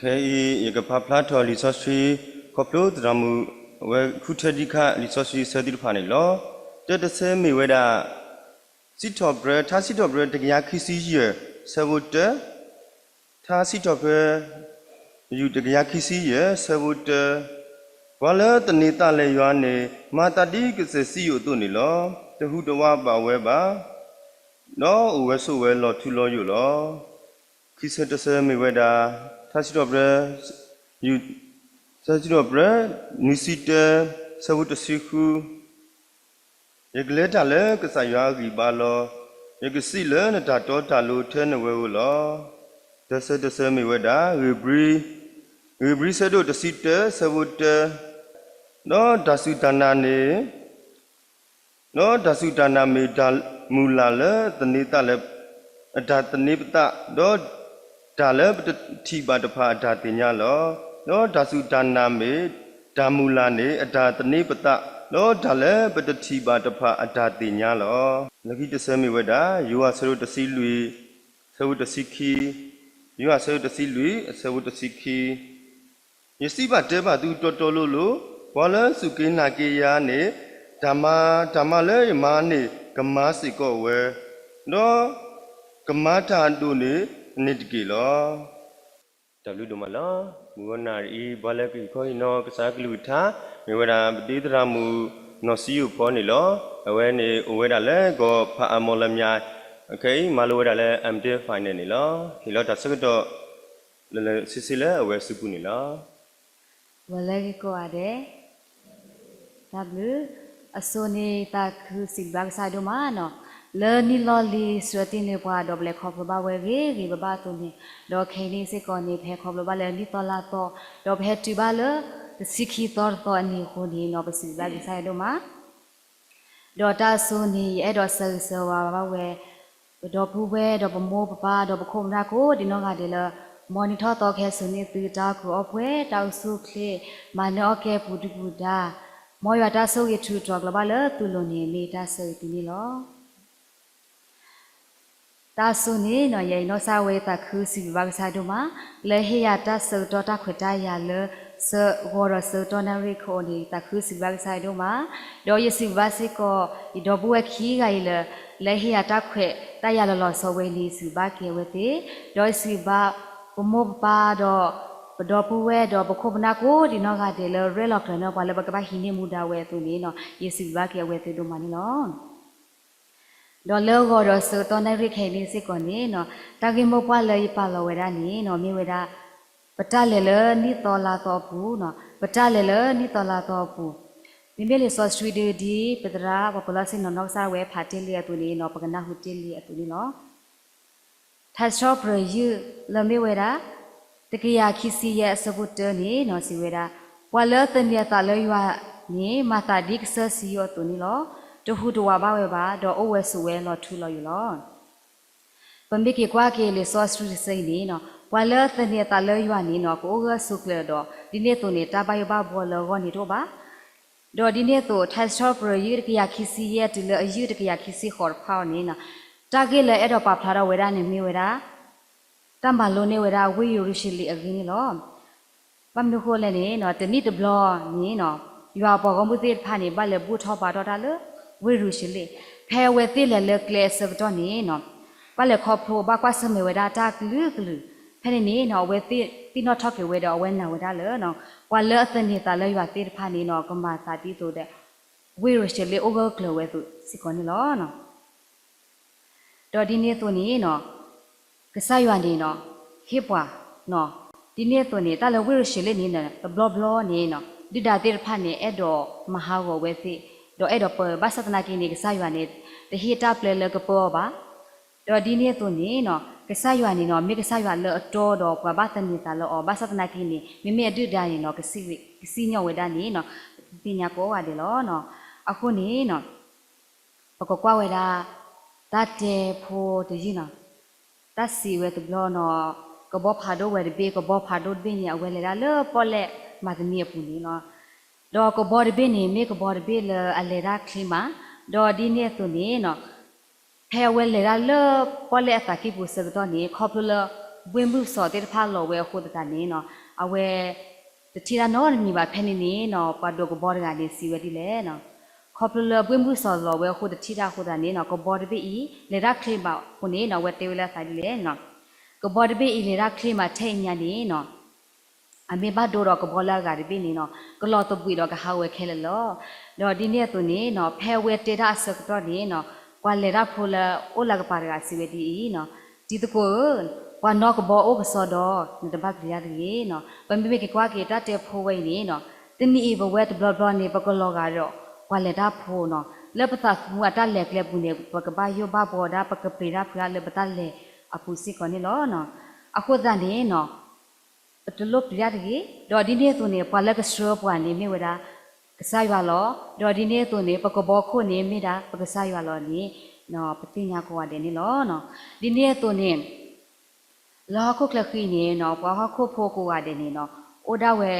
ခဲအံၤ ယကဖးဖျါထီၣ်လံာ်စီဆှံ ခီဖျိသရၣ်မုၣ် အဝဲဃုထၢဒံးခါ လံာ်စီဆှံအဆၢသ့ၣ်တဖၣ်န့ၣ်လီၤ. တၢတဆၢမ့ၢ်ဝဲဒၣ် စံးထီၣ်ပတြၢၤ, ထါစံးထီၣ်ပတြၢၤ တကယၤခံဆံယဲၢ် ဆၢဖိတၢ, ထါစံးထီၣ်ပတြၢၤ ယူၢ်တကယၤခံဆံယဲၢ် ဆၢဖိတၢ, ပှၤလၢသန့ၤသးလၢယွၤန့ၣ် မၤသးဒ်ကစၢၢ်စံယိၣ်အသိးန့ၣ်လီၤ. တဟူးတဝးဘၣ်ဝဲဘၣ်, ဒီးအိၣ်ဝဲဆိးဝဲလီၤထူလီၤယိာ်လီၤ. ခံဆၢတဆၢမ့ၢ်ဝဲဒၣ် ထါစံးထီၣ်ပတြၢၤ ယူၢ် ထါစံးထီၣ်ပတြၢၤ နွံဆံတၢ ဆၢဖိတဆံဃု, ယကလဲၤတၢ်လၢကစၢ်ယွၤအဂံၢ်ဘါလီၤ. ယကစံးလၢနတၢ်တီတၢ်လိၤထဲနဝဲဧိၤလီၤ. တဆၢတဆၢမ့ၢ်ဝဲဒၣ် ဧ့ၤဘြံၤ, ဧ့ၤဘြံၤဆၢဒိၣ်တဆံတၢ ဆၢဖိတၢ, ဒီးတၢ်စူၢ်တၢ်နာ်န့ၣ် ဒီးတၢ်စူၢ်တၢ်နာ်မ့ၢ်တၢ်မုၢ်လၢ်လၢသန့ၤသးလၢ အတၢ်သန့ၤပသး, ဒီးတၢ်လၢပတထံၣ်ဘၣ်တဖၣ်အတၢ်သ့ၣ်ညါလီၤ. ဒီးတၢ်စူၢ်တၢ်နာ်မ့ၢ်တၢ်မုၢ်လၢ်န့ၣ် အတၢ်သန့ၤပသး, ဒီးတၢ်လၢပတထံၣ်ဘၣ်တဖၣ်အတၢ်သ့ၣ်ညါလီၤ. လၢခံတဆၢမ့ၢ်ဝဲဒၣ် ယိၤဟၣ်ဆၢဒိၣ်တဆံလွံၢ် ဆၢဖိတဆံခံ, ယိၤဟၣ်ဆၢဒိၣ်တဆံလွံၢ် အဆၢဖိတဆံခံ ယစံးဘၣ်တဲဘၣ်သုတီတီလိၤလိၤ, ပှၤလၢစူၢ်က့ၤနာ်က့ၤယၤန့ၣ် တၢ်မၤ, တၢ်မၤလၢယမၤန့ၣ် ကမၤစ့ၢ်ကီးဝဲ, ဒီးကမၤတၢ်အဒိၣ်န့ၣ်န့ၣ်တက့ၢ်လီၤ. တၢ်ဘျုးဒိၣ်မးလီၤ. မုၢ်ဂီၤနၣ်ရံၣ်အံၤ ပှၤလၢကဟ့ၣ်ခီဟ့ၣ်နီၤကစၢ်ကလုၢ်ကထါ မ့ၢ်ဝဲဒၣ်ပဒ့သရၣ်မုၣ်နီၢ်စံယိၣ်ဖီန့ၣ်လီၤ. အဝဲန့ၣ်အိၣ်ဝဲဒၣ်လၢကီၢ်ဖးအၣ်မီၣ်လမၠဲၣ်, ခဲအံၤမၤလိဝဲဒၣ်လၢ M.Div final န့ၣ်လီၤ. ဟ့ၣ်လီၤတၢ်ဆၢကတီၢ် လၢလၢဆ့ဆ့လၢအဝဲအစုပူၤန့ၣ်လီၤ. ဝဲလၢဂ့ၤကိးဂၤဒဲး, တၢ်ဘျုး, အစိၤန့ၣ်သးခုစံးဘျုးဘၣ်ကစၢ်ဒိၣ်မးနီၤ, လၢနံၣ်လီၤလံၤစှၢတ့ၢ်န့ၢ်ပှၤဒီးပလဲၤခီဖျိဘၣ်ဝဲဂ့ၤဂ့ၤဘၣ်ဘၣ်အသိးန့ၣ်, ဒီးခဲအံၤန့ၣ်စ့ၢ်ကီးန့ၣ် ပဟဲခီဖျိဘၣ်လၢနံၣ်သီလါသီ, ဒီးပဟဲတုၤဘၣ်လၢ တဆံခံသီတသီအနံၤအဃိန့ၣ်နီၤ ပစံးဘျုးဘၣ်ကစၢ်ယွၤဒိၣ်မး ဒီးတၢ်အစိၤန့ၣ် ယအဲၣ်ဒိးဆၢဂ့ၤဆၢဝါဘၣ်ဝဲ ပဒီပုၢ်ဝဲၢ်ဒီးပမိၢ်ပပၢ်ဒီးပခိၣ်ပနၢ်ကိးဒံးနီၢ်ဂၤဒဲးလၢ မ်နံၣ်ထီၣ်သီကဟဲစိာ်န့ၢ်သုတၢ်အီၣ်ကုာ်အီၣ်ပှဲၤ တၢ်အိၣ်ဆူၣ်အိၣ်ချ့ မၤနၢၤအီၣ်ကဲပူၤဒုၣ်ပူၤဒါ, မ်ယွၤတၢ်ဆိၣ်ဂ့ၤထုးထီၣ်ကျီၤဘၣ်လၢသုလိၤန့ၣ် မ့ၢ်တၢ်ဆၢဂ့ၤသုန့ၣ်လီၤ. တၢ်အစိၤန့ၣ်နီၤ ယဲအံၤနီၢ်ကစၢ်ဝဲသးခုစံးဘျုးဘၣ်ကစၢ်ဒိၣ်မး လၢဟ့ၣ်ယၤတၢ်ဆၢကတီၢ်တၢ်ခွဲးတၢ်ယာ်လၢ ဆၢဂီၤဒီးဆၢကတီၢ်နၣ်ရံၣ်ခိၣ်န့ၣ် ယသးခုစံးဘျုးဘၣ်ကစၢ်ယွၤဒိၣ်မး, ဒီးယစံးဘျုးဘၣ်စ့ၢ်ကီး ယဒီပုၢ်ဝဲၢ်ခံဂၤအံၤလၢ လၢဟ့ၣ်ယၤတၢ်ခွဲးတၢ်ယာ်လီၤလီၤဆီဝဲန့ၣ် ယစံးဘျုးဘၣ်က့ၤအဝဲသ့ၣ်, ဒီးယစံးဘျုးဘၣ် ပမိၢ်ပပၢ်ဒီး ပဒီပုၢ်ဝဲၢ်ဒီးပခိၣ်ပနၢ်ကိးဒံးနီၢ်ဂၤဒဲးလၢ ရဲၣ်လီၤကျၢၤန့ၢ်ပှၤလၢပကဘၣ်ဟံးန့ၢ်မူဒါဝဲအသိးန့ၣ်နီၤ ယစံးဘျုးဘၣ်က့ၤအဝဲသ့ၣ်ဒိၣ်မးန့ၣ်လီၤ. ဒီးလၢဂီၤဒီးဆၢကတီၢ်နၣ်ရံၣ်ခဲအံၤန့ၣ်စ့ၢ်ကီးန့ၣ်နီၤ တၢ်ဂ့ၢ်မိၢ်ပှၢ်လၢယပာ်လီၤဝဲဒၣ်န့ၣ်နီၤ မ့ၢ်ဝဲဒၣ် ပတၢ်လဲၤလၢနံၣ်သီလါသီအပူၤနီၤ ပတၢ်လဲၤလၢနံၣ်သီလါသီအပူၤ, မ့မ့ၢ်လံာ်စီဆှံဒုးဒ် ပသရၣ်ပှၤပၢၤလီၢ်ဆ့ၣ်နီၤနီၢ်ကစၢ်ဝဲဖးတ့ၢ်လံအသိးန့ၣ်နီၤ ပကနၢ်ဟူတ့ၢ်လံအသိးန့ၣ်လီၤ. ထါစံးထီၣ်ပတြၢၤယုၢ်လၢမ့ၢ်ဝဲဒၣ် တကယၤခံဆံယဲၢ်အဆၢဖိတၢန့ၣ်နီၤ စံးဝဲဒၣ်, ပှၤလၢသန့ၤအသးလၢယွၤန့ၣ် မၤသးဒ်ကစၢၢ်စံယိၣ်အသိးန့ၣ်လီၤ. တဟူးတဝးဘၣ်ဝဲဘၣ်, ဒီးအိၣ်ဝဲဆိးဝဲလီၤထူလီၤယိာ်လီၤ. ပမ့ၢ်က့ၤကွၢ်က့ၤလံာ်စီဆှံတဆၢအံၤန့ၣ်နီၤ ပှၤလၢသန့ၤအသးလၢယွၤန့ၣ်နီၤ ကအိၣ်ဂၢၢ်ဆိးကျၢၤဒီး ဒ်န့ၣ်အသိးန့ၣ် တၢ်ဘၣ်ယိၣ်ဘၣ်ဘှီလၢအဂီၢ်န့ၣ်တအိၣ်ဘၣ်. ဒီးဒ်န့ၣ်အသိး ထါစံးထီၣ်ပတြၢၤယုၢ်တကယၤခံဆံယဲၢ်တုၤလၢအယုၢ်တကယၤခံဆံဃိးတဖၣ်အံၤန့ၣ်နီၤ တၢ်ဂ့ၢ်လၢအဲၣ်ဒိးပာ်ဖျါထီၣ်ဝဲဒၣ်န့ၣ်မ့ၢ်ဝဲဒၣ် တၢ်မၤလိန့ၢ်ဝဲဒၣ်ဝ့ၢ်ယရူၤၡလ့ၣ်အဂ့ၢ်န့ၣ်လီၤ. ဘၣ်မနုၤဃိလဲၣ်န့ၣ်နီၤ တနံၣ်တဘျီန့ၣ်နီၤ ယွၤအပှၤဂီၢ်မုၢ်သ့ၣ်တဖၣ်န့ၣ် ဘၣ်လဲၤဘူၣ်ထီၣ်ဘါထီၣ်တၢ်လၢဝ့ၢ်ယရူၤၡလ့ၣ်, ဖဲအဝဲသ့ၣ်လဲၤလၢကျဲအဆၢကတီၢ်န့ၣ်နီၤ ဘၣ်လဲၤခီဖျိဘၣ်ကွၢ်ဆၢၣ်မဲာ်ဝဲဒၣ်တၢ်ကလုာ်ကလုာ်, ဖဲန့ၣ်န့ၣ်နီၤ အဝဲသ့ၣ်သ့ၣ်နီၣ်ထီၣ်က့ၤဝဲဒီးအဝဲနာ်ဝဲဒၣ်လၢ ပှၤလၢအသန့ၤသးလၢယွၤသ့ၣ်တဖၣ်န့ၣ်နီၤ ကမၤသးဒ်သိးဒီး ဝ့ၢ်ယရူၤၡလ့ၣ်အိၣ်ဂၢၢ်ကျၢၤဝဲအသိးစ့ၢ်ကီးန့ၣ်လီၤ. ဒီးဒ်န့ၣ်အသိးန့ၣ်နီၤ ကစၢ်ယွၤန့ၣ်နီၤ ဟ့ၣ်ပှၤ ဒ်န့ၣ်အသိးန့ၣ် တၢ်လၢဝ့ၢ်ယရူၤၡလ့ၣ်န့ၣ် တဘျီဘျီန့ၣ်နီၤ ဒုၣ်ဒါသ့ၣ်တဖၣ်န့ၣ် အဲၣ်ဒိးမၤဟးဂီၤဝဲသ့ၣ် ဒီးအဲၣ်ဒိးပၢ ဘၣ်ဆၣ်သနာ်က့န့ၣ် ကစၢ်ယွၤန့ၣ် တဟ့ၣ်တၢ်ပျဲလၢကပၢအီၤဘၣ်. ဒီးဒ်န့ၣ်အသိးန့ၣ်နီၤ ကစၢ်ယွၤန့ၣ်နီၤ မ့ၢ်ကစၢ်ယွၤလၢအတီဒီးပှၤဘၣ်သန့ၤသးလၢအီၤ ဘၣ်ဆၣ်သနာ်က့န့ၣ် မ့မ့ၢ်အဒုၣ်ဒါန့ၣ်နီၤ ကစံၣ်ညီၣ်ဝဲဒၣ်န့ၣ်နီၤ ပသ့ၣ်ညါကိးဂၤဒဲးလီၤ. အဃိန့ၣ်နီၤ ပကကွၢ်ဝဲဒၣ် တၢ်တဲဖိတယုၢ်နီၤ တၢ်စံးဝဲတဘျီနီၤ ကဘီဖးဒိၣ်ဝဲတဘ့ၣ် ကဘီဖးဒိၣ်တဘ့ၣ်န့ၣ် အဝဲလဲၤဒၣ်လၢပီၣ်လဲၣ်မၤသနံအပူၤန့ၣ်လီၤ. ဒီးကဘီတဘ့ၣ်န့ၣ် မ့ၢ်ကဘီတဘ့ၣ်လၢအလဲၤတၢ်ချ့မး, ဒီးဒ်န့ၣ်အသိးန့ၣ်နီၤ ဖဲအဝဲလဲၤဒၣ်လၢပီၣ်လဲၣ်အသးကံၢ်ပူၤဆၢကတီၢ်န့ၣ် ခီဖျိလၢ ဘှ့ၣ်မုၢ်စီၤသ့ၣ်တဖၣ်လီၤဝဲအဃိသတးန့ၣ်နီၤ, အဝဲ တထံၣ်တၢ်နီတမံၤဘၣ်. ဖဲန့ၣ်န့ၣ်နီၤ ပှၤဒိးကဘီတဂၤန့ၣ် စံးဝဲဒ်လဲၣ်နီၤ, ခီဖျိလၢဘှ့ၣ်မုၢ်စီၤလီၤဝဲအဃိတထံၣ်တၢ်အဃိသတးန့ၣ်နီၤ ကဘီတဘ့ၣ်အံၤ လဲၤတၢ်ချ့မးအဃိန့ၣ်နီၤ အဝဲတဲဝဲလၢအသးဒ်လဲၣ်နီၤ, ကဘီတဘ့ၣ်အံၤ လဲၤတၢ်ချ့မးထဲအံၤညါန့ၣ်နီၤ အမ့ၢ်ဘၣ်ဒိဒီးကဘီလၢအဂၤတဘ့ၣ်န့ၣ်နီၤ ကလီၤသဘှံးဒီးကဟးဂီၤဝဲခဲလၢာ်လီၤ. ဒီးဒ်န့ၣ်အသိးန့ၣ်နီၤ ဖဲအဝဲတဲတၢ်အဆၢကတီၢ်န့ၣ်နီၤ ပှၤလဲၤတၢ်ဖိလၢအိၣ်လၢကပၤတဂၤစံးဝဲဒ်အံၤနီၤ, တံၤသကိးဧၢ, ပှၤနီၣ်ကဘီအိၣ်ကစီဒီး နတဘၣ်ပျံၤတၢ်တဂ့ၤနီၤ. ပမ့မ့ၢ်က့ၤကွၢ်က့ၤတၢ်တဲဖိဝဲအံၤန့ၣ်နီၤ တနံၤအံၤပဝဲတဘျီဘျီန့ၣ် ပကလီၤဂာ်ဒီး ပှၤလဲၤတၢ်ဖိနီၤ လၢပသးသမူအတၢ်လဲၤကျဲအပူၤန့ၣ် ပကဘၣ်ယိၣ်ဘၣ်ဘှီဒၣ် ပကပျံၤတၢ်ဖုးတၢ်လၢပတၢ်လဲၤအပူၤစ့ၢ်ကီးန့ၣ်လီၤ. အဃိသတးန့ၣ်နီၤ ပတလိၣ်ပျံၤတၢ်တဂ့ၤ. ဒီးဒ်န့ၣ်အသိးန့ၣ် ပှၤလၢကဆှၢပှၤန့ၣ်မ့ၢ်ဝဲဒၣ် ကစၢ်ယွၤလီၤ. ဒီးဒ်န့ၣ်အသိးန့ၣ် ပကဘီခိၣ်န့ၣ်မ့ၢ်ဒၣ်ပကစၢ်ယွၤလီၤန့ၣ် ပသ့ၣ်ညါကိးဂၤဒဲးန့ၣ်လီၤ. ဒ်န့ၣ်အသိးန့ၣ် လၢဟီၣ်ခိၣ်ချၢဃံန့ၣ်နီၤ ပှၤဟီၣ်ခိၣ်ဖိကိးဂၤဒဲးန့ၣ်နီၤ အိၣ်ဒၣ်ဝဲ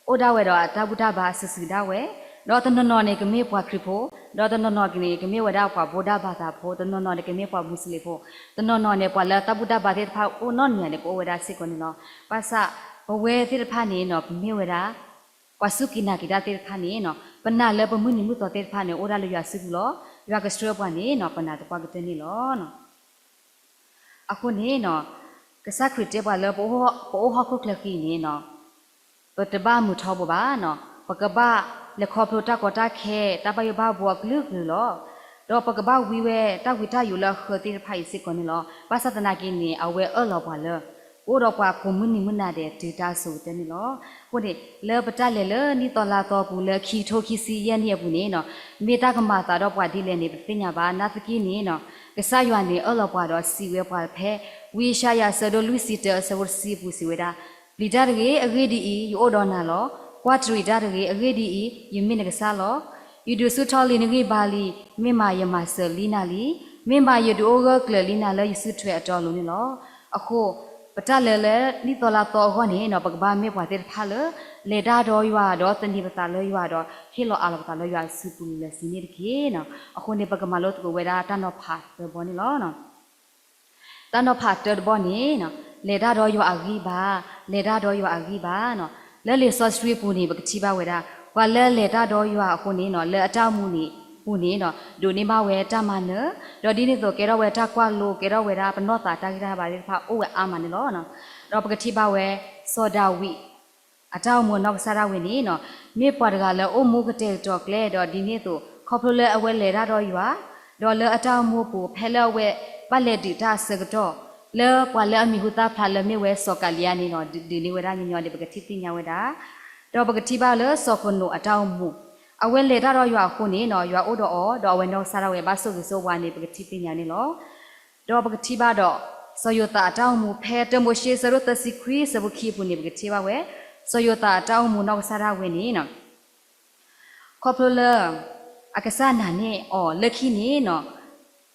အိၣ်ဒၣ်ဝဲဒီးအတၢ်ဘူၣ်တၢ်ဘါစုာ်စုာ်ဒၣ်ဝဲ, ဒီးတနီၤနီၤန့ၣ် ကမ့ၢ်ပှၤခရံာ်ဖိ, ဒီးတနီၤနီၤန့ၣ် ကမ့ၢ်ဝဲဒၣ်ပှၤဗုဒ္ဓဘာသာဖိ, တနီၤနီၤန့ၣ် ကမ့ၢ်ပှၤမူစလ့ၣ်ဖိ, တနီၤနီၤန့ၣ် ပှၤလၢတၢ်ဘူၣ်တၢ်ဘါသ့ၣ်တဖၣ်အိၣ်နီတမံၤန့ၣ် ကအိၣ်ဝဲဒၣ်စ့ၢ်ကီးန့ၣ်လီၤ. ဘၣ်ဆၣ် ပဝဲသ့ၣ်တဖၣ်န့ၣ်နီၤ ပမ့ၢ်ဝဲဒၣ် ပှၤစူၢ်က့ၤနာ်က့ၤတၢ်သ့ၣ်တဖၣ်န့ၣ်နီၤ ပနာ်လၢပမုၢ်နံၤမုၢ်သီသ့ၣ်တဖၣ်န့ၣ် အိၣ်ဒၣ်လၢယွၤစုပူၤလီၤ. ယွၤကဆှၢပှၤန့ၣ်နီၤ ပနာ်သပှၢ်ကတၢၢ်န့ၣ်လီၤ. အဃိန့ၣ်နီၤ ကစၢ်ခရံာ်တဲပှၤလၢ ပအိၣ်ဟီၣ်ခိၣ်ချၢဃံန့ၣ်နီၤ ပတဘၣ်မုာ်ထီဘိဘၣ်နီၤ ပကဘၣ်လဲၤခီဖျိတၢ်ကီတၢ်ခဲ တၢ်ဘၣ်ယိၣ်ဘၣ်ဘှီအကလုာ်ကလုာ်လီၤ. ဒီးပကဘၣ်ဝံဝဲတၢ်ဝံတၢ်ယိးလၢအဃၢသ့ၣ်တဖၣ်အံၤစ့ၢ်ကီးန့ၣ်လီၤ. ဘၣ်ဆၣ်သနာ်က့န့ၣ် အဝဲအၢၣ်လီၤပှၤလၢ ပအိၣ်ဒီးပှၤကိးမုၢ်နံၤမုၢ်နၤဒဲးတုၤတၢ်အစိၤကတၢၢ်န့ၣ်လီၤ. အဃိန့ၣ် လၢပတၢ်လဲၤလၢနံၣ်သီလါသီပူၤလၢခံကထိခံဆံယဲၢ်နံၣ်အပူၤန့ၣ်နီၤ မ့ၢ်တၢ်ကမၤအသးဒီးပှၤဒ်လဲၣ်န့ၣ် ပတသ့ၣ်ညါဘၣ်. နာ်သက့န့ၣ်နီၤ ကစၢ်ယွၤန့ၣ်အၢၣ်လီၤပှၤဒီးစံးဝဲပှၤဖဲ ဝံယၡါယၤအဆၢဒိၣ်လွံၢ်ဆံတၢအဆၢဖိတဆံအပူၤစံးဝဲဒၣ်, ပျံၤတၢ်တဂ့ၤ, အဂ့ၢ်ဒ်အံၤ, ယအိၣ်ဒီးနၤလီၤ. ကွၢ်တရံးတၢ်တဂ့ၤ, အဂ့ၢ်ဒ်အံၤ, ယမ့ၢ်နကစၢ်လီၤ. ယဒုးဆူၣ်ထီၣ်လံနဂံၢ်ဘါလံ, မ့ၢ်မးယမၤစၢၤလံနၤလံ. မ့ၢ်မးယဒုးအိၣ်ဂၢၢ်ကျၢၤလံနၤလၢယစုထွဲအတီအလိၤန့ၣ်လီၤ. အဃိ ပတၢ်လဲၤလၢနံၣ်သီလါသီအဂီၢ်န့ၣ်နီၤ ပကဘၣ်မ့ၢ်ပှၤသ့ၣ်တဖၣ်လၢ လဲၤတၢ်ဒီးယွၤဒီးသန့ၤပသးလၢယွၤဒီး ဟ့ၣ်လီၤအးလီၤပသးလၢယွၤအစုပူၤလၢာ်လၢာ်စံးန့ၣ်တက့ၢ်နီၤ. အဃိန့ၣ် ပကမၤလိသကိးဝဲဒၣ်တၢ်နီၤဖးသၢဘီန့ၣ်လီၤ. တၢ်နီၤဖးတၢတဘီန့ၣ်နီၤ လဲၤတၢ်ဒီးယွၤအဂံၢ်ဘါ, လဲၤတၢ်ဒီးယွၤအဂံၢ်ဘါနီၤ. လၢလံာ်စီဆှံပူၤန့ၣ် ပကထံၣ်ဘၣ်ဝဲဒၣ် ပှၤလၢလဲၤတၢ်ဒီးယွၤအဃိန့ၣ်နီၤ လၢအတၢ်အိၣ်မူန့ၣ် ပူၤန့ၣ်နီၤ ဒိးန့ၢ်ဘၣ်ဝဲတၢ်မၤနၢၤ, ဒီးဒ်န့ၣ်အသိးကဲထီၣ်ဝဲတၢ်ကွၢ်လိ ကဲထီၣ်ဝဲဒၣ်ပနီၢ်သးတၢ်ဂံၢ်တၢ်ဘါသ့ၣ်တဖၣ်အိၣ်ဝဲအါမးန့ၣ်လီၤ. ဒီးပကထံၣ်ဘၣ်ဝဲ စီၤဒၤဝံး အတၢ်အိၣ်မူအနီၢ်ကစၢ်ဒၣ်ဝဲန့ၣ်နီၤ မ့ၢ်ပှၤတဂၤလၢအိၣ်မူကတဲာ်ကတီၤကျဲ ဒီးဒ်န့ၣ်အသိး ခီဖျိလၢအဝဲလဲၤတၢ်ဒီးယွၤ ဒီးလၢအတၢ်အိၣ်မူအပူၤ ဖဲလၢအဝဲဘၣ်လဲၤဒုးတၢ်အဆၢကတီၢ် လၢပှၤလၢအမံၤဟူသၣ်ဖျါလၢမ့ၢ်ဝဲစီၤကၤလံယါန့ၣ်နီၤ ဒုးန့ၢ်ဝဲဒၣ်ညီညီန့ၣ် ပကထံၣ်သ့ၣ်ညါဝဲဒၣ်. ဒီးပကထံၣ်ဘၣ်လၢစီၤဃနိးအတၢ်အိၣ်မူ အဝဲလဲၤတၢ်ဒီးယွၤအဃိန့ၣ်နီၤ ယွၤအိၣ်ဒီးအီၤ ဒီးအဝဲနီၢ်ကစၢ်ဒၣ်ဝဲဘၣ်ဆိၣ်ဂ့ၤဆိၣ်ဝါန့ၣ် ပကထံၣ်သ့ၣ်ညါန့ၣ်လီၤ. ဒီးပကထံၣ်ဘၣ်ဒီး စီၤယိၤသးအတၢ်အိၣ်မူ ဖဲတၢမိၤၡ့ဆၢဒိၣ်သၢဆံခွံဆၢဖိခံအပူၤန့ၣ် ပကထံၣ်ဘၣ်ဝဲ စီၤယိၤသးအတၢ်အိၣ်မူနီၢ်ကစၢ်ဒၣ်ဝဲန့ၣ်နီၤ ခီဖျိလၢ အကစၢ်နာ်န့ၢ်အီၤလၢခံန့ၣ်နီၤ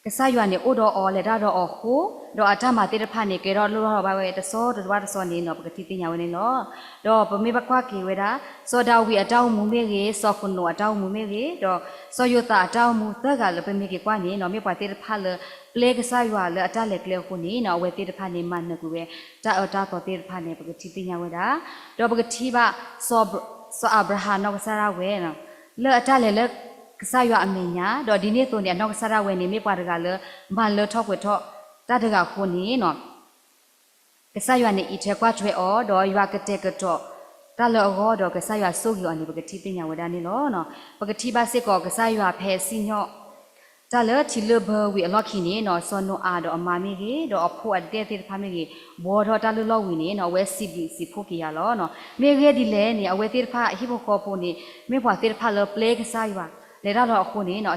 ကစၢ်ယွၤန့ၣ်အိၣ်ဒီးအီၤလဲၤတၢ်ဒီးအီၤအဃိ ဒီးအတၢ်မၤသ့ၣ်တဖၣ်န့ၣ် ကဲထီၣ်လိၣ်ထီၣ်ဘၣ်ဝဲတဆီတဘၣ်တဆီန့ၣ်နီၤ ပကထံၣ်သ့ၣ်ညါဝဲန့ၣ်လီၤ. ဒီးပမ့ၢ်ဘၣ်ကွၢ်က့ၤဝဲဒၣ် စီၤဒၤဝံးအတၢ်အိၣ်မူမ့ၢ်ဂ့ၤ, စီၤဃနိးအတၢ်အိၣ်မူမ့ၢ်ဂ့ၤ, ဒီးစီၤယိၤသးအတၢ်အိၣ်မူသၢဂၤလၢပမ့ၢ်က့ၤကွၢ်န့ၣ်နီၤ မ့ၢ်ပှၤသ့ၣ်တဖၣ်လၢ ပျဲကစၢ်ယွၤလၢအတၢ်လဲၤကျဲအဃိန့ၣ်နီၤ အဝဲသ့ၣ်တဖၣ်န့ၣ် မၤနၢၤကွံာ်ဝဲ တၢ်အၢတၢ်သီသ့ၣ်တဖၣ်န့ၣ် ပကထံၣ်သ့ၣ်ညါဝဲဒၣ်. ဒီးပကထံၣ်ဘၣ် စီၤအၤဘြၤဟၣ်နီၢ်ကစၢ်ဒၣ်ဝဲ လၢအတၢ်လဲၤလၢကစၢ်ယွၤအမဲာ်ညါ ဒီးဒ်န့ၣ်အသိးန့ၣ် အနီၢ်ကစၢ်ဒၣ်ဝဲန့ၣ် မ့ၢ်ပှၤတဂၤလၢ မၤလၢထီၣ်ပှဲၤထီၣ်တၢ်တဂၤအဃိန့ၣ်နီၤ ကစၢ်ယွၤန့ၣ်အံးထွဲကွၢ်ထွဲအီၤ ဒီးယွၤကတဲာ်ကတီၤတၢ်လၢအဂီၢ် ဒီးကစၢ်ယွၤဆိၣ်ဂ့ၤအီၤန့ၣ် ပကထံၣ်သ့ၣ်ညါဝဲဒၣ်န့ၣ်လီၤ. ပကထံၣ်ဘၣ်စ့ၢ်ကီး ကစၢ်ယွၤဖဲစံၣ်ညီၣ် တၢ်လၢထံလၢၢ်ဘၢဝံၤအလီၢ်ခံန့ၣ်နီၤ စီၤနိအၤဒီးအမါမ့ၢ်ဂ့ၤ ဒီးအဖိအဒဲသ့ၣ်တဖၣ်မ့ၢ်ဂ့ၤ ဘှီထီၣ်တၢ်လုၢ်လီၢ်ဝံၤန့ၣ်နီၤ အဝဲစံးဘျုးစံးဖှိၣ်က့ၤယွၤလီၤ. မ့ၢ်ဂ့ၢ်ဒ်လဲၣ်န့ၣ် အဝဲသ့ၣ်တဖၣ်ဟံၣ်ဖိဃီဖိန့ၣ် မ့ၢ်ပှၤသ့ၣ်တဖၣ်လၢပျဲကစၢ်ယွၤ လဲၤတၢ်လီၤအဃိန့ၣ်နီၤ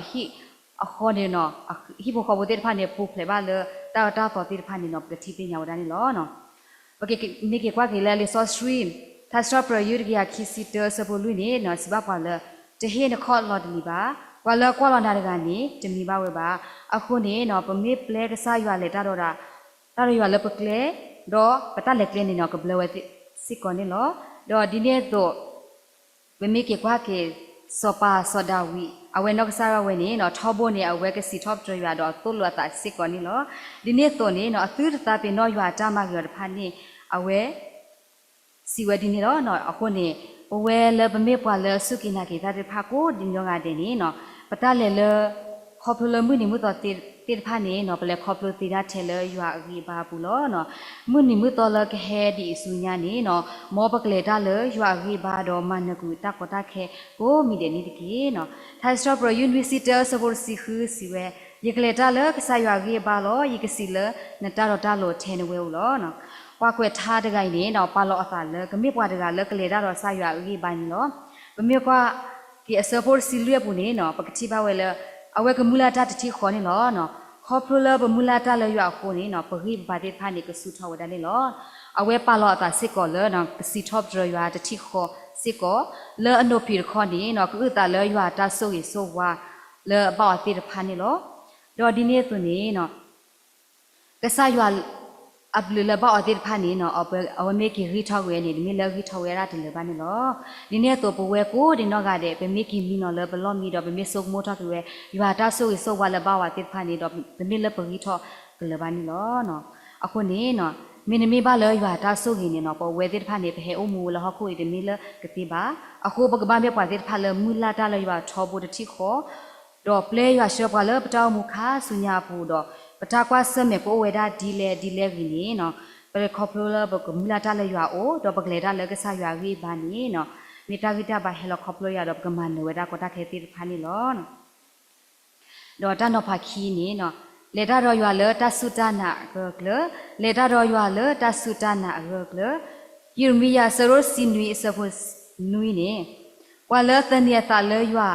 အဃိန့ၣ်နီၤ ဟံၣ်ဖိဃီဖိသ့ၣ်တဖၣ်န့ၣ် ပူၤဖျဲးဘၣ်လၢတၢ်အၢတၢ်သီသ့ၣ်တဖၣ်န့ၣ်နီၤ ပကထံၣ်သ့ၣ်ညါဝဲဒၣ်န့ၣ်လီၤ. ပကမ့ၢ်က့ၤကွၢ်က့ၤလၢလံာ်စီဆှံ ထါစံးထီၣ်ပတြၢၤ ယူၢ်တကယၤခံဆံတၢ အဆၢဖိလွံၢ်န့ၣ်နီၤ စံးဘၣ်ပှၤလၢ တဟ့ၣ်နခီၣ်လီၤတလံၤဘၣ်. ပှၤလၢကွၢ်လီၤနၤတဂၤန့ၣ် တမံဘၣ်ဝဲဘၣ်. အဃိန့ၣ်နီၤ ပမ့ၢ်ပျဲကစၢ်ယွၤလဲၤတၢ်ဒီးတၢ် တၢ်ဒီးယွၤလၢပကျဲ ဒီးပတၢ်လဲၤကျဲန့ၣ်နီၤ ကဘျၢဝဲစ့ၢ်ကီးန့ၣ်လီၤ. ဒီးဒ်န့ၣ်အသိး ပမ့ၢ်က့ၤကွၢ်က့ၤ စီၤပၤစီၤဒၤဝံး အဝဲနီၢ်ကစၢ်ဒၣ်ဝဲန့ၣ်နီၤ ထီဘိန့ၣ် အဝဲကစံးထီၣ်ပတြၢၤယွၤဒီးသိၣ်လိအသးစ့ၢ်ကီးန့ၣ်လီၤ. ဒ်န့ၣ်အသိးန့ၣ်နီၤ အသုတသးပ့ၤနီၣ်ယွၤအတၢ်မၤဂ့ၤအီၤတဖၣ်န့ၣ် အဝဲ စံးဝဲဒ်န့ၣ်လီၤ. အဃိန့ၣ် ပဝဲလၢပမ့ၢ်ပှၤလၢအစူၢ်က့ၤနာ်က့ၤတၢ်သ့ၣ်တဖၣ်ကိးဒံးနီၢ်ဂၤဒဲးန့ၣ်နီၤ ပတၢ်လဲၤလၢ ခီဖျိလၢမုၢ်နံၤမုၢ်သီသ့ၣ်တဖၣ်န့ၣ်နီၤ ပလဲၤခီဖျိသ့ဒၣ်ထဲလၢယွၤအဂံၢ်အဘါအပူၤလီၤ. မုၢ်နံၤမုၢ်သီလၢကဟဲဒံးအံၤဆူညါန့ၣ်နီၤ မ်ပကလဲၤတၢ်လၢယွၤအဂံၢ်အဘါဒီးမၤနၢၤကွံာ်တၢ်ကီတၢ်ခဲကိးမံၤဒဲးန့ၣ်တက့ၢ်နီၤ. ထါစံးထီၣ်ပတြၢၤ ယုၢ်နွံဆံတၢ အဆၢဖိတဆံဃု စံးဝဲ, ယကလဲၤတၢ်လၢကစၢ်ယွၤအဂံၢ်အဘါလီၤ. ယကစံးလၢနတၢ်တီတၢ်လိၤထဲနဝဲအိၣ်လီၤ. ပှၤကွဲးထါတဂၤအံၤန့ၣ်နီၤ ပာ်လီၤအသးလၢကမ့ၢ်ပှၤတဂၤလၢကလဲၤတၢ်ဒီးကစၢ်ယွၤအဂံၢ်အဘါန့ၣ်လီၤ. ပမ့ၢ်ကွၢ်က့ၤအဆၢဖိတဆံလွံၢ်အပူၤန့ၣ်နီၤ ပကထံၣ်ဘၣ်ဝဲလၢ အဝဲကမုၢ်လၢ်တၢ်တထံၣ်ဃီန့ၣ်လီၤ. ခီဖျိလၢပမုၢ်လၢ်တၢ်လၢယွၤအဃိန့ၣ်နီၤ ပဂံၢ်ပဘါသ့ၣ်တဖၣ်န့ၣ် ကဆူၣ်ထီၣ်ဝဲဒၣ်န့ၣ်လီၤ. အဝဲပာ်လီၤအသးစ့ၢ်ကီးလၢ ကစံးထီၣ်ပတြၢၤယွၤတထံၣ်ဃီစ့ၢ်ကီး လၢအနိးဖံးတခီန့ၣ်နီၤ ကအုၣ်သးလၢယွၤအတၢ်ဆိၣ်ဂ့ၤဆိၣ်ဝါလၢအဘၣ်အီၤသ့ၣ်တဖၣ်န့ၣ်လီၤ. ဒီးဒ်န့ၣ်အသိးန့ၣ်နီၤ ကစၢ်ယွၤအဘျုးလၢဘၣ်အီၤသ့ၣ်တဖၣ်န့ၣ်နီၤ အဝဲမ့ၢ်က့ၤဂံၢ်ထီၣ်ကွံာ်န့ၣ် တမ့ၢ်လၢဂံၢ်ထီၣ်ဝဲဒၣ်တလၢၤဘၣ်န့ၣ်လီၤ. ဒ်န့ၣ်အသိးပဝဲကိးဒံးနီၢ်ဂၤဒဲး ပမ့ၢ်က့ၤမံနီၤလၢပလီၢ်မံဒီး ပမ့ၢ်ဆိကမိၣ်ထီၣ်က့ၤဝဲ ယွၤအတၢ်ဆိၣ်ဂ့ၤဆိၣ်ဝါလၢဘၣ်အီၤသ့ၣ်တဖၣ်န့ၣ်ဒီး တမ့ၢ်လၢပဂံၢ်ထီၣ်ကလၢၤဘၣ်န့ၣ်လီၤ. အဃိန့ၣ် မ့တမ့ၢ်ဘၣ်လၢယွၤအတၢ်ဆိၣ်ဂ့ၤန့ၣ်နီၤ ပဝဲသ့ၣ်တဖၣ်န့ၣ် ပဟဲအိၣ်မူလၢဟီၣ်ခိၣ်အံၤတမ့ၢ်လၢကသ့ဘၣ်. အဃိပကဘၣ်မ့ၢ်ပှၤသ့ၣ်တဖၣ်လၢမုၢ်လၢ်တၢ်လၢယွၤထီဘိတထံၣ်ဃီ ဒီးပျဲယွၤဆှၢပှၤလၢပတၢ်အိၣ်မူခါဆူညါအပူၤဒီး ပတၢ်ကွၢ်ဆၢၣ်မဲာ်ကအိၣ်ဝဲဒၣ်ဒ်လဲၣ်ဒ်လဲၣ်ဂ့ၤန့ၣ်နီၤ ပခီဖျိလၢပကမုၢ်လၢ်တၢ်လၢယွၤအအိၣ် ဒီးပကလဲၤတၢ်လၢကစၢ်ယွၤအဂံၢ်အဘါန့ၣ်နီၤ မ့ၢ်တၢ်ဂံၢ်တၢ်ဘါဟဲလီၤခီဖျိယွၤဒီးပကမၤနၢၤဝဲဒၣ်ကီတၢ်ခဲသ့ၣ်တဖၣ်န့ၣ်လီၤ. ဒီးတၢ်နီၤဖးခံန့ၣ်နီၤ လဲၤတၢ်ဒီးယွၤလၢတၢ်စူၢ်တၢ်နာ်အဂၢၢ်အကျၢၤ, လဲၤတၢ်ဒီးယွၤလၢတၢ်စူၢ်တၢ်နာ်အဂၢၢ်အကျၢၤ, ယံးရမံယၤအဆၢဒိၣ်တဆံနွံအဆၢဖိနွံန့ၣ်, ပှၤလၢအသန့ၤအသးလၢယွၤ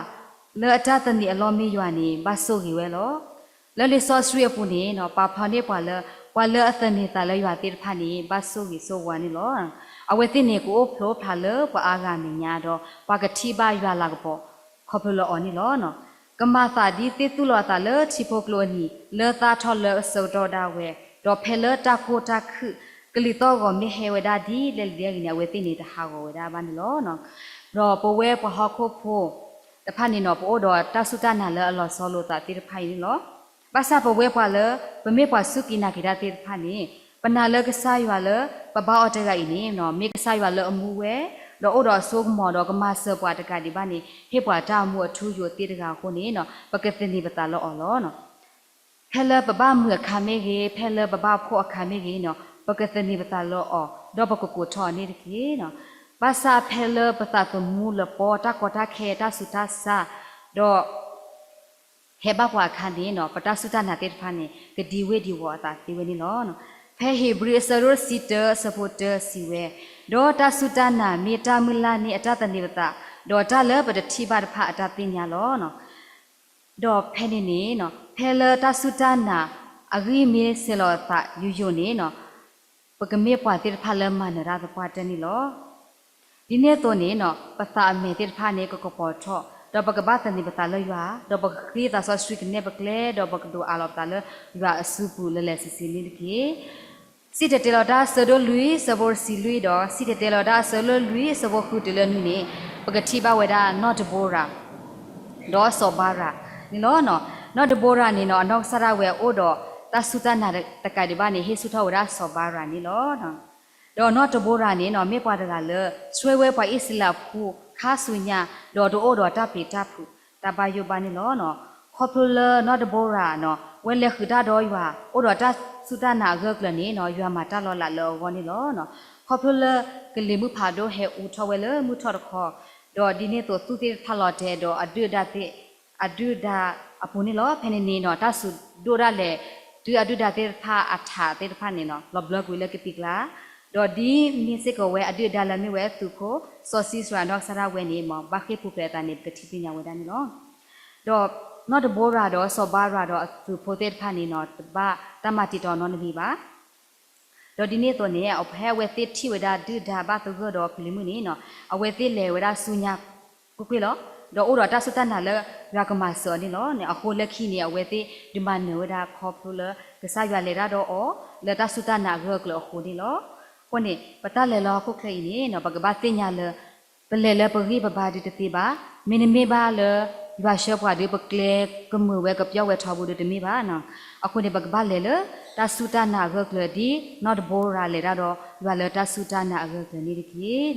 လၢအတၢ်သန့ၤအလီၢ်မ့ၢ်ယွၤန့ၣ် ဘၣ်ဆိၣ်ဂ့ၤဝဲလီၤ. လၢလံာ်စီဆှံအပူၤန့ၣ်နီၤ ပာ်ဖျါန့ၢ်ပှၤလၢ ပှၤလၢအသန့ၤသးလၢယွၤသ့ၣ်တဖၣ်န့ၣ် ဘၣ်ဆိၣ်ဂ့ၤဆိၣ်ဝါန့ၣ်လီၤ. အဝဲသ့ၣ်န့ၣ် ကအိၣ်ဖျိဖျါလၢပှၤအါဂၤအမဲာ်ညါဒီး ပှၤကထံၣ်ဘၣ်ယွၤလၤကပီၤ ခီဖျိလၢအီၤန့ၣ်လီၤ. ကမၤသးဒ်သ့ၣ်သူၣ်လီၤအသးလၢထံဖိကျိအနံၤ လၢသၣ်ထီၣ်လၢအဆၢကတီၢ်ဒၣ်ဝဲ, ဒီးဖဲလၢတၢ်ကိၢ်တၢ်ခုၣ် ကလံၤသီၣ်ဂီၤမ့ၢ်ဟဲဝဲဒၣ်ဒ်လဲၣ်ဒ်လဲၣ်ဂ့ၤန့ၣ် အဝဲသ့ၣ်န့ၣ်တဟးဂီၤဝဲဒၣ်ဘၣ်န့ၣ်လီၤ. ဒီးပဝဲပှၤဟီၣ်ခိၣ်ဖိတဖၣ်န့ၣ်နီၤ ပအိၣ်ဒီးတၢ်စူၢ်တၢ်နာ်လၢအလီၤဆီလိာ်သးသ့ၣ်တဖၣ်အံၤန့ၣ်လီၤ. ဘၣ်ဆၣ်ပဝဲပှၤလၢ ပမ့ၢ်ပှၤစူၢ်က့ၤနာ်က့ၤတၢ်သ့ၣ်တဖၣ်န့ၣ် ပနာ်လၢကစၢ်ယွၤလၢပဘါအီၤတဂၤအံၤန့ၣ်နီၤ မ့ၢ်ကစၢ်ယွၤလၢအမူဝဲ ဒီးအိၣ်ဒီးအစိကမီၤဒီးကမၤစၢၤပှၤတကးဒံးဘၣ်န့ၣ် ဟ့ၣ်ပှၤတၢ်အိၣ်မူအထူအယိာ်သ့တဂၤအဃိန့ၣ်နီၤ ပကသန့ၤပသးလၢအီၤလီၤ. ဖဲလၢပဘၣ်မုာ်အခါမ့ၢ်ဂ့ၤ, ဖဲလၢပဘၣ်ဖှီၣ်အခါမ့ၢ်ဂ့ၤနီၤ ပကသန့ၤပသးလၢအီၤ ဒီးပကကိးထီၣ်အီၤန့ၣ်တက့ၢ်. ဘၣ်ဆၣ်ဖဲလၢပသးသမူလပီ တၢ်ကီတၢ်ခဲ တၢ်ဆူးတၢ်ဆါ ဒီး ဟဲဘၣ်ပှၤအခါန့ၣ်နီၤ ပတၢ်စူၢ်တၢ်နာ်သ့ၣ်တဖၣ်န့ၣ် ကဒံဝ့ၢ်ဒံဝီၤအသးသ့ဝဲန့ၣ်လီၤ. ဖဲဧ့ၤဘြံၤအဆၢဒိၣ်တဆံတၢ အဆၢဖိတၢစံးဝဲ, ဒီးတၢ်စူၢ်တၢ်နာ်မ့ၢ်တၢ်မုၢ်လၢ်န့ၢ်အတၢ်သန့ၤပသး, ဒီးတၢ်လၢပတထံၣ်ဘၣ်တဖၣ်အတၢ်သ့ၣ်ညါလီၤ. ဒီးဖဲန့ၣ်န့ၣ် ဖဲလၢတၢ်စူၢ်တၢ်နာ်အဂံၢ်မ့ၢ်ဆဲးလီၤအသးယိာ်ယိာ်န့ၣ်နီၤ ပကမ့ၢ်ပှၤသ့ၣ်တဖၣ်လၢမၤနၢၤတၢ်သပှၢ်တၢၢ်န့ၣ်လီၤ. ဒ်န့ၣ်အသိးန့ၣ်နီၤ ပသးအမဲာ်သ့ၣ်တဖၣ်န့ၣ် ကကပီၤထီၣ် ဒီးပကဘၣ်သန့ၤပသးလၢယွၤ, ဒီးပကဃ့သးစီဆှံကနဲၣ်ပကျဲ, ဒီးပကဒိးအးလီၤပသးလၢယွၤအစုပူၤလၢာ်လၢာ်ဆ့ဆ့န့ၣ်တက့ၢ်. စံၣ်တဲၤတဲလီၤတၢ်အဆၢဒိၣ်လွံၢ် အဆၢဖိတဆံလွံၢ်ဒီး စံၣ်တဲၤတဲလီၤတၢ်အဆၢဒိၣ်လွံၢ် အဆၢဖိဃုတုၤလၢနွံန့ၣ် ပကထံၣ်ဘၣ်ဝဲဒၣ်နီၢ်တဘိရၤ ဒီးစီၤဘါရၤန့ၣ်လီၤ. နီၢ်တဘိရၤန့ၣ်နီၤ အနီၢ်ကစၢ်ဒၣ်ဝဲအိၣ်ဒီးတၢ်စူၢ်တၢ်နာ်တကးဒံးဘၣ်န့ၣ် ဟ့ၣ်ဆူၣ်ထီၣ်ဝဲဒၣ်စီၤဘါရၤန့ၣ်လီၤ. ဒီးနီၢ်တဘိရၤန့ၣ်နီၤ မ့ၢ်ပှၤတဂၤလၢ ဆှၢဝဲပှၤအံၣ်စရ့လးဖိခါဆူညါ ဒီးတအိၣ်ဒီးတၢ်ပျံၤတၢ်ဖုးတၢ်ဘၣ်ယိၣ်ဘၣ်န့ၣ်လီၤ. ခီဖျိလၢနီၢ်တဘိရၤနီၤ ဝဲလဲၤဃုာ်တၢ်ဒီးယွၤ အိၣ်ဒီးတၢ်စူၢ်တၢ်နာ်အဂၢၢ်အကျၢၤန့ၣ်နီၤ ယွၤမၤတၢ်လီၤလးလၢအဂီၢ်န့ၣ်လီၤ. ခီဖျိလၢကလံၤမုၢ်ဖးဒိၣ်ဟဲအူထီၣ်ဝဲလၢမုၢ်ထီၣ်တခီ, ဒီးဒ်န့ၣ်အသိးသူၣ်သ့ၣ်တဖၣ်လီၤတဲာ်ဒီးအဒုၣ်အဒါသ့ၣ် အဒုၣ်ဒါအပူၤန့ၣ်လီၤ. ဖဲန့ၣ်န့ၣ်နီၤ တၢ်စူၤဒိၣ်ဒၣ်လဲာ် တုၤအဒုၣ်ဒါသ့ၣ်တဖၣ်အထးသ့ၣ်တဖၣ်န့ၣ်နီၤ လီၤဘျၢကွံာ်လၢကသံၣ်ကျါ, ဒီးဒ်န့ၣ်စ့ၢ်ကီးဝဲအဒုၣ်အဒါလၢမ့ၢ်ဝဲသုးဖိ စီၤၡံစရၤနီၢ်ကစၢ်ဒၣ်ဝဲန့ၣ် မ်ဘၣ်ဃ့ၢ်ပူၤဖျဲးအသးန့ၣ် ပကထံၣ်သ့ၣ်ညါဝဲဒၣ်န့ၣ်လီၤ. ဒီးနီၢ်တဘိရၤဒီးစီၤဘါရၤဒီးအသုးဖိသ့ၣ်တဖၣ်န့ၣ်နီၤ တဘၣ်တၢ်မၤတံာ်တာ်နီတမံၤဘၣ်. ဒီးဒ်န့ၣ်အသိးန့ၣ် ဖဲအဝဲသ့ၣ်ထံၣ်ဝဲဒၣ်ဒုၣ်ဒါဘၣ်သဂၢၢ်ဒီးကလံၤမုၢ်န့ၣ်နီၤ အဝဲသ့ၣ်လဲၤဝဲဒၣ်ဆူညါကွ့ၢ်ကွ့ၢ်လီၤ. ဒီးအိၣ်ဒီးတၢ်စူၢ်တၢ်နာ်လၢယွၤကမၤစၢၤအီၤန့ၣ်လီၤ. အဃိလၢခံန့ၣ် အဝဲသ့ၣ်ဒုးမၤနၢၤဝဲဒၣ်ကီဖျိလၢကစၢ်ယွၤလဲၤတၢ်ဒီးအီၤ လၢတၢ်စူၢ်တၢ်နာ်အဂၢၢ်အကျၢၤအဃိန့ၣ်လီၤ. အဃိန့ၣ် ပတၢ်လဲၤလၢဟီၣ်ခိၣ်ချၢအံၤန့ၣ်နီၤ ပကဘၣ်သ့ၣ်ညါလၢ ပလဲၤလၢပဂံၢ်ပဘါဒုးတသ့ဘၣ်. မ့တမ့ၢ်ဘၣ်လၢ ယွၤဆှၢပှၤဒီး ပကျဲကမုာ်ဝဲကပျီဝဲထီဘိဒီးတမ့ၢ်ဘၣ်နီၤ. အဃိန့ၣ် ပကဘၣ်လဲၤလၢတၢ်စူၢ်တၢ်နာ်အဂၢၢ်ကျၢၤ ဒ်နီၢ်ဒဘိရၤလဲၤတၢ်ဒီး ယွၤလၢတၢ်စူၢ်တၢ်နာ်အဂၢၢ်ကျၢၤန့ၣ်တက့ၢ်.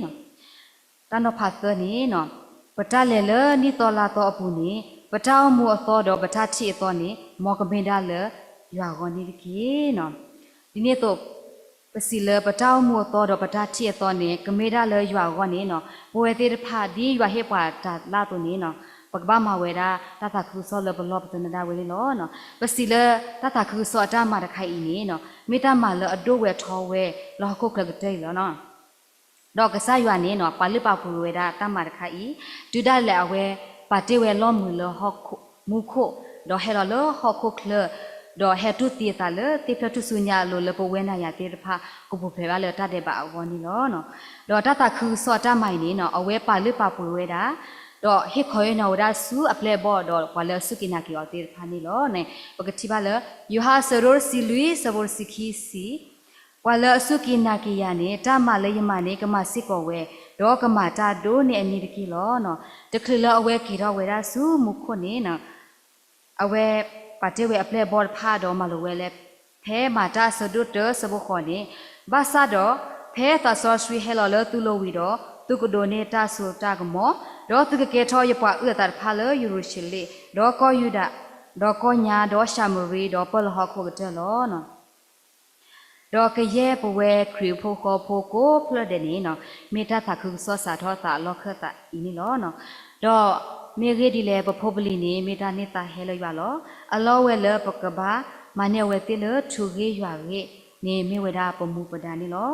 တၢ်နီၤဖးသၢန့ၣ်, ပတၢ်လဲၤလၢနံၣ်သီလါသီအပူၤန့ၣ် ပတၢ်အိၣ်မူအသီဒီးပတၢ်ထံၣ်အသီန့ၣ် မ်ကမ့ၢ်ဒၣ်လၢယွၤအဂီၢ်န့ၣ်တက့ၢ်. ဒ်န့ၣ်အသိး ပစံးလၢပတၢ်အိၣ်မူအသီဒီးပတၢ်ထံၣ်အသီန့ၣ် ကမ့ၢ်ဒၣ်လၢယွၤအဂီၢ်န့ၣ်နီၤ, ပဝဲသ့ၣ်တဖၣ်ဒ်ယွၤဟ့ၣ်ပှၤတၢ်လၢ်အသိးန့ၣ်နီၤ, ပကဘၣ်မၤဝဲဒၣ်တၢ်သးခုကစီၣ်လၢပလီၢ်ပသနၢၣ်ဒၣ်ဝဲန့ၣ်လီၤ. ပစံးလၢတၢ်သးခုကစီၣ်အတၢ်မၤတခါအံၤန့ၣ်နီၤ, မ့ၢ်တၢ်မၤလၢအဒိၣ်ဝဲထီဝဲလၢဟီၣ်ခိၣ်ချၢကတၢၢ်အံၤလီၤ. ဒီးကစၢ်ယွၤန့ၣ်နီၤ ပာ်လုၢ်ပာ်ပှ့ၤဝဲဒၣ်တၢ်မၤတခါအံၤ, တုၤဒၣ်လဲာ်အဝဲပာ်တ့ၢ်ဝဲလီၢ်မုာ်လၢမူခိၣ်, ဒီးဟဲလီၤလၢဟီၣ်ခိၣ်ချၢ, ဒီးဟဲတူၢ်သံအသးလၢသ့ၣ်ဖျၢၣ်ထူၣ်စုညါအလိၤလၢပဝဲနၤယၤသ့ၣ်တဖၣ် ကပူၤဖျဲးဘၣ်လၢတၢ်ဒဲးဘးအဂီၢ်န့ၣ်လီၤ. ဒီးတၢ်သးခုကစီၣ်အတၢ်မၤအံၤန့ၣ်နီၤ အဝဲပာ်လုၢ်ပာ်ပှ့ၤဝဲဒၣ်, ဒီးဟ့ၣ်ခီဟ့ၣ်နီၤဝဲဒၣ်ဆူအပျဲၢ်အဘီၣ်ဒီးပှၤလၢအစူၢ်က့ၤနာ်က့ၤအီၤသ့ၣ်တဖၣ်န့ၣ်လီၤ. ပကထံၣ်ဘၣ်လၢ ယိၤဟၣ်အဆၢဒိၣ်တဆံလွံၢ် အဆၢဖိတဆံခံဆံ ပှၤလၢအစူၢ်က့ၤနာ်က့ၤယၤန့ၣ် တၢ်မၤလၢယမၤန့ၣ် ကမၤစ့ၢ်ကီးဝဲ, ဒီးကမၤတၢ်ဒိၣ်န့ၢ်အန့ၣ်တက့ၢ်လီၤ. တချုးလၢအဝဲက့ၤထီၣ်ဝဲဒၣ်ဆူမူခိၣ်န့ၣ်, အဝဲပာ်တ့ၢ်ဝဲအပျဲၢ်အဘီၣ်တဖၣ်ဒီးမၤလိာ်ဝဲလၢ ဖဲမၤတၢ်အဆၢဒိၣ်တၢ အဆၢဖိဃိးန့ၣ်, ဘၣ်ဆၣ်ဒီး ဖဲသးစီဆှံဟဲလီၤလၢသုလိၤဝံၤဒီး, သုကဒိးန့ၢ်တၢ်စိတၢ်ကမီၤ, ဒီးသုကကဲထီၣ်ယပှၤအုၣ်အသးတဖၣ်လၢယရူၤၡလ့ၣ်, ဒီးကီၢ်ယူဒၤ, ဒီးကီၢ်ညါ, ဒီးၡၤမရံ, ဒီးပၢၢ်လီၤဟီၣ်ခိၣ်ကတၢၢ်လီၤ. ဒီးကယဲၢ်ပဝဲခရံာ်ဖိဃီဖိကိးဖျၢၣ်ဒဲးန့ၣ်နီၤ, မ့ၢ်တၢ်သးခုကစီၣ်စးထီၣ်သးအလီၢ်ခၢၣ်သးအံၤန့ၣ်လီၤ. ဒီးမ့ၢ်ဂ့ၢ်ဒ်လဲၣ် ပဖိပလံၤန့ၣ် မ့ၢ်တၢ်န့ၢ်သါဟဲလၢယွၤလီၤ. အလီၢ်ဝဲလၢပကဘၣ်မၤန့ၢ်အဝဲသ့ၣ်လၢထူးဂ့ၢ်ယွၤဂ့ၢ်န့ၣ် မ့ၢ်ဝဲဒၣ်ပမူပဒါန့ၣ်လီၤ.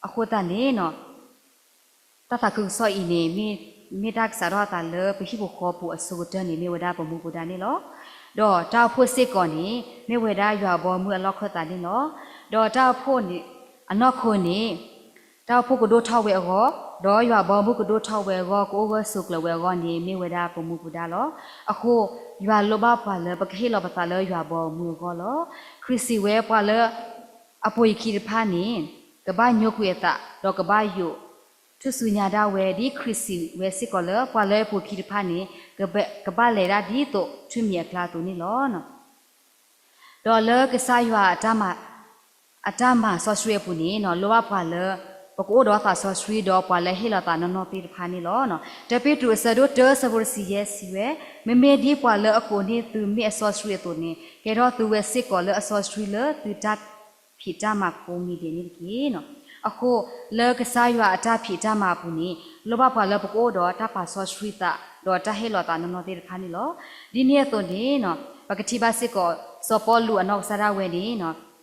အဃိသတးန့ၣ်နီၤ, တၢ်သးခုကစီၣ်အံၤန့ၣ် မ့ၢ်တၢ်ကစးထီၣ်အသးလၢပဟံၣ်ဖိဃီဖိအစိၤကတၢၢ်န့ၣ် မ့ၢ်ဝဲဒၣ်ပမူပဒါန့ၣ်လီၤ. ဒီးတၢ်အိၣ်ဖှိၣ်စ့ၢ်ကီးန့ၣ် မ့ၢ်ဝဲဒၣ်ယွၤအဘီအမုၢ်အလီၢ်ခၢၣ်သးန့ၣ်လီၤ. ဒီးတၢ်အိၣ်ဖှိၣ်န့ၣ် အနီၢ်ခိန့ၣ် တၢ်အိၣ်ဖှိၣ်ကဒိၣ်ထီၣ်ဝဲအဂီၢ်, ဒီးယွၤအဘီအမုၢ်ကဒိၣ်ထီၣ်ဝဲအဂီၢ် ကအိၣ်ဂၢၢ်ဆိးကျၢၤဝဲအဂီၢ်န့ၣ် မ့ၢ်ဝဲဒၣ်ပမူပဒါလီၤ. အဃိ ယွၤလိၣ်ဘၣ်ပှၤလၢပကဟ့ၣ်လီၤပသးလၢယွၤအဘီအမုၢ်အဂီၢ်လီၤ. ခရံာ်စံးဝဲပှၤလၢ အပိာ်ယခံတဖၣ်န့ၣ် ကဘၣ်ညိကွံာ်အသး ဒီးကဘၣ်ယိာ်ထူၣ်စုညါဒၣ်ဝဲ ဒ်ခရံာ်စံးဝဲစ့ၢ်ကီးလၢ ပှၤလၢအပိာ်ခံတဖၣ်န့ၣ် ကဘၣ်လဲၤဒၣ်ဒ်သိးထွံၣ်မံၤအကျါအသိးန့ၣ်လီၤ. ဒီးလၢကစၢ်ယွၤ အတၢ်မၤစီဆှံအပူၤန့ၣ် လိၣ်ဘၣ်ပှၤလၢ ပကအိၣ်ဒီးသးစီဆှံ ဒီးပှၤလၢဟ့ၣ်လီၤသးနီၢ်နီၢ်သ့ၣ်တဖၣ်န့ၣ်လီၤ. တၢ်ပ့းတရူးအဆၢဒိၣ်တၢ အဆၢဖိတဆံယဲၢ်စံးဝဲ, မ့မ့ၢ်ဒ်ပှၤလၢအကိးန့ၢ်သုမ့ၢ်အစီဆှံအသိးန့ၣ် ကဲထီၣ်သုဝဲစ့ၢ်ကီးလၢအစီဆှံလၢသုတၢ်ဖံးတၢ်မၤကိးမံၤဒဲးန့ၣ်တက့ၢ်. အဃိ လၢကစၢ်ယွၤအတၢ်ဖံးတၢ်မၤအပူၤန့ၣ် လိၣ်ဘၣ်ပှၤလၢပကအိၣ်ဒီးတၢ်ပာ်စီဆှံသး ဒီးတၢ်ဟ့ၣ်လီၤသးနီၢ်နီၢ်သ့ၣ်တဖၣ်န့ၣ်လီၤ. ဒ်န့ၣ်အသိးန့ၣ် ပကထံၣ်ဘၣ်စ့ၢ်ကီး စီၤပီလူးအနီၢ်ကစၢ်ဒၣ်ဝဲန့ၣ်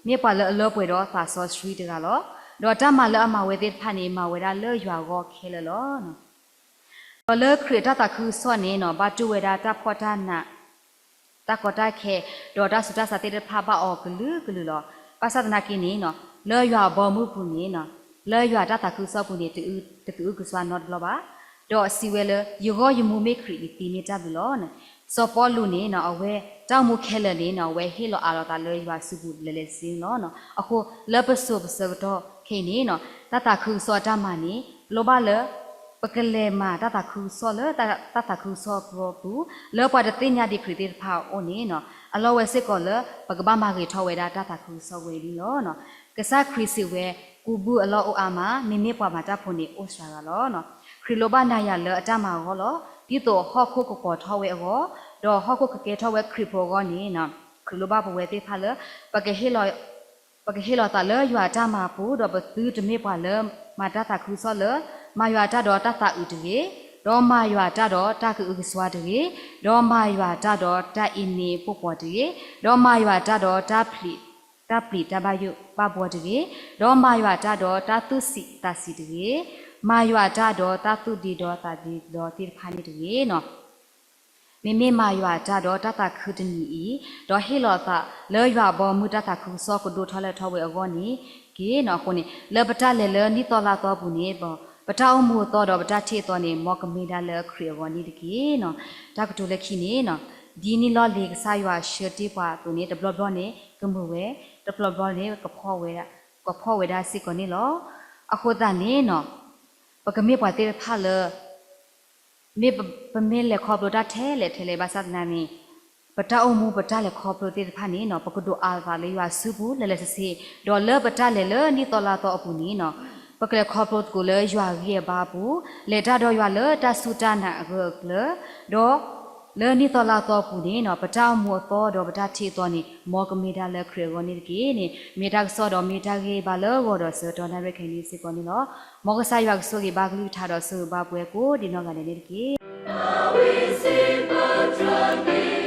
မ့ၢ်ပှၤလၢအလၢပှဲၤဒီးသးစီဆှံတဂၤလီၤ. ဒီးတၢ်မၤလၢအမၤဝဲသ့ၣ်တဖၣ်န့ၣ် မၤဝဲဒၣ်လၢယွၤအဂီၢ်ခဲလၢာ်လီၤ. ဒီးလၢခရံာ်အတၢ်သးခုကစီၣ်န့ၣ် ဘၣ်တူၢ်ဝဲဒၣ်တၢ်ဖှီၣ်တၢ်နး တၢ်ကီတၢ်ခဲ ဒီးတၢ်ဆူးတၢ်ဆါသ့ၣ်တဖၣ်ဘၣ်အီၤကလုာ်ကလုာ်လီၤ. ဘၣ်ဆၣ်သနာ်က့န့ၣ် လၢယွၤအဘီအမုၢ်ပူၤန့ၣ် လၢယွၤတၢ်သးခုကစီၣ်ပူၤန့ၣ် တကအုကစွါနီတဘျီဘၣ်. ဒီးစံးဝဲလၢ ယဂီၢ်ယမူမ့ၢ်ခရံာ်အံၤသံမ့ၢ်တၢ်ဘျုးလီၤ. စီၤပီလူးန့ၣ် အဝဲတၢ်အိၣ်မူခဲလၢာ်န့ၣ် အဝဲဟ့ၣ်လီၤအးလီၤသးလၢယွၤစုပူၤလဲၤလဲၤဆ့န့ၣ်လီၤ. အဃိ လၢပစိၤပဆၢကတီၢ်ခဲအံၤန့ၣ် တၢ်သးခုကစီၣ်အတၢ်မၤန့ၣ် လိၣ်ဘၣ်လၢ ပကလဲၤမၤတၢ်သးခုကစီၣ်လၢတၢ်သးခုကစီၣ်အပူၤ လၢပှၤတသ့ၣ်ညါဒံးခရံာ်သ့ၣ်တဖၣ်အအိၣ်န့ၣ် အလီၢ်ဝဲစ့ၢ်ကီးလၢ ပကဘၣ်မၤဂ့ၤထီၣ်ဝဲဒၣ်တၢ်သးခုကစီၣ်ဝဲန့ၣ်လီၤ. ကစၢ်ခရံာ်စံးဝဲ ကူးဘုအလီၢ်အိၣ်အါမး, မ့မ့ၢ်ပှၤမၤတၢ်ဖိန့ၣ် အိၣ်စှၤဂၤလီၤ. ခရံာ်လိၣ်ဘၣ်နၤယၤလၢအတၢ်မၤအဂီၢ်လီၤ. ဒ်သိးဟီၣ်ခိၣ်ကပီၤထီၣ်ဝဲအဂီၢ်, ဒီးဟီၣ်ခိၣ်ကကဲထီၣ်ဝဲခရံာ်ဖိအဂီၢ်န့ၣ် ခရံာ်လိၣ်ဘၣ်ပဝဲသ့ၣ်တဖၣ်လၢ ပကဟ့ၣ်လီၤသးလၢယွၤအတၢ်မၤအပူၤ, ဒီးပသုတမ့ၢ်ပှၤလၢမၤတၢ်သးခုကစီၣ်လၢ မၤယွၤတၢ်ဒီးတၢ်သးအုးတဂ့ၤ, ဒီးမၤယွၤတၢ်ဒီးတၢ်ကအုကစွါတဂ့ၤ, ဒီးမၤယွၤတၢ်ဒီးတၢ်အ့န့ၢ်ပိာ်ပှီၤတဂ့ၤ, ဒီးမၤယွၤတၢ်ဒီးတၢ်ပျံၤ တၢ်ပျံၤတၢ်ဘၣ်ယိၣ်ဘၣ်ဘှီတဂ့ၤ, ဒီးမၤယွၤတၢ်ဒီးတၢ်သူၣ်ဆံးသးဆံးတဂ့ၤ, မၤယွၤတၢ်ဒီးတၢ်သူၣ်ဒ့ဒီးသးဒ့ဒီးသ့ၣ်တဖၣ်န့ၣ်တဂ့ၤနီၤ. မ့မ့ၢ်မၤယွၤတၢ်ဒီးတၢ်သးခုတမံၤအံၤ, ဒီးဟ့ၣ်လီၤသးလၢယွၤအဘီအမုၢ်တၢ်သးခုကစီၣ်ကဒိၣ်ထီၣ်လဲၢ်ထီၣ်ဝဲအဂီၢ်န့ၣ်တက့ၢ်နီၤ. အဃိန့ၣ် လၢပတၢ်လဲၤလၢနံၣ်သီလါသီအပူၤန့ၣ်, ပတၢ်အိၣ်မူအသီဒီးပတၢ်ထံၣ်အသီန့ၣ် မ်ကမ့ၢ်ဒၣ်လၢခရံာ်အဂီၢ်န့ၣ်တက့ၢ်နီၤ. တၢ်ကတိၤလၢခံန့ၣ်နီၤ, ဒ်န့ၣ်လီၢ်လံၤကစၢ်ယွၤဆှၢတ့ၢ်ပှၤအသိးန့ၣ် တဘျီဘျီန့ၣ် ကမုာ်ဝဲ, တဘျီဘျီန့ၣ် ကဖှီၣ်ဝဲဒၣ်စ့ၢ်ကီးန့ၣ်လီၤ. အဃိသတးန့ၣ်နီၤ, ပကမ့ၢ်ပှၤသ့ၣ်တဖၣ်လၢ မ့ၢ်ပမ့ၢ်လဲၤခီဖျိတၢ်ထဲလဲၣ်ထဲလဲၣ်ဘၣ်ဆၣ်သနာ်န့ၣ်, ပတၢ်အိၣ်မူပတၢ်လဲၤခီဖျိသ့ၣ်တဖၣ်န့ၣ်နီၤ ပကဒိးအးသးလၢယွၤစုပူၤလၢာ်လၢာ်ဆ့ဆ့, ဒီးလၢပတၢ်လဲၤလၢနံၣ်သီလါသီအပူၤန့ၣ်နီၤ, ပကလဲၤခီဖျိသကိးလၢယွၤဂံၢ်အဘါအပူၤ, လဲၤတၢ်ဒီးယွၤလၢတၢ်စူၢ်တၢ်နာ်အဂၢၢ်အကျၢၤ, ဒီးလၢနံၣ်သီလါသီအပူၤန့ၣ်နီၤ ပတၢ်အိၣ်မူအသီဒီးပတၢ်ထံၣ်အသီန့ၣ် မ်ကမ့ၢ်ဒၣ်လၢခရံာ်အဂီၢ်န့ၣ်တက့ၢ်န့ၣ် မ့ၢ်တၢ်ကစီၣ်ဒီးမ့ၢ်တၢ်ဂ့ၢ်ဘၣ်လၢဂီၤဒီးဆၢကတီၢ်နၣ်ရံၣ်ခဲအံၤန့ၣ်စ့ၢ်ကီးန့ၣ်လီၤ. မ်ကစၢ်ယွၤကဆိၣ်ဂ့ၤဘၣ်ကလုၢ်ကထါဒီးဆိၣ်ဂ့ၤဘၣ်ပှၤကိးဒံနီၢ်ဂၤဒဲးန့ၣ်တက့ၢ်.